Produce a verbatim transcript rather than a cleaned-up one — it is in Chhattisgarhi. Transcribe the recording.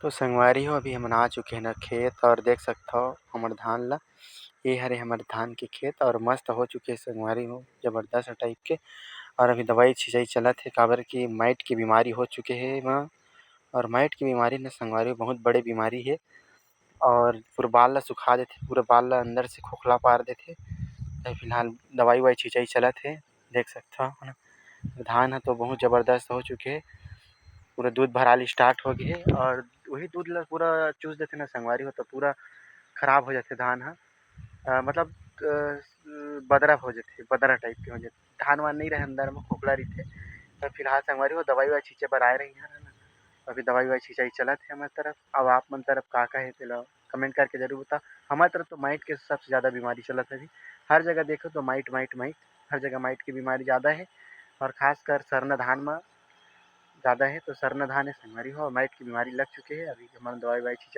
तो संगवारी हो, अभी हमन आ चुके हैं ना खेत, और देख सकथव हमर धान ला। ये हरे हमर धान के खेत, और मस्त हो चुके हैं संगवारी हो, जबरदस्त टाइप के। और अभी दवाई छिंचाई चलत हे, काबर कि माइट के बीमारी हो चुके हे एमा। और माइट के बीमारी न संगवारी हो, बहुत बड़े बीमारी हे, और पूरा बाल ला सुखा देथे, पूरा बाल ला अंदर से खोखला पार देथे। तो फिलहाल दवाई वाई छिंचाई चलत हे, देख सकथव ना। धान ह तो बहुत जबरदस्त हो चुके हे, पूरा दूध भराल start हो गए हे, और वही दूध ला पूरा चूस देथे ना संगवारी हो, तो पूरा खराब हो जाथे धान ह। अ, मतलब, अ, बदरा हो जाथे, बदरा टाइप के हो जाथे। धान वान नहीं रहे अंदर में, खोखला रहिथे। तो फिलहाल संगवारी हो, दवाई वाई छींचे बर आए रही है ना, अभी दवाई वाई छिंचाई चलत हे हमर तरफ। अब आप मन तरफ का का हे, तेला comment करके जरूर बताओ। हमर तरफ तो माइट के सबसे ज़्यादा बीमारी चलत हे अभी। हर जगह देखो तो माइट, माइट, माइट, हर जगह माइट की बीमारी ज़्यादा हे, और खासकर सरना धान में ज़्यादा हे। तो सरना धान हे संगवारी हो, माइट की बीमारी लग चुके हे। अभी हमन दवाई वाई छिंचत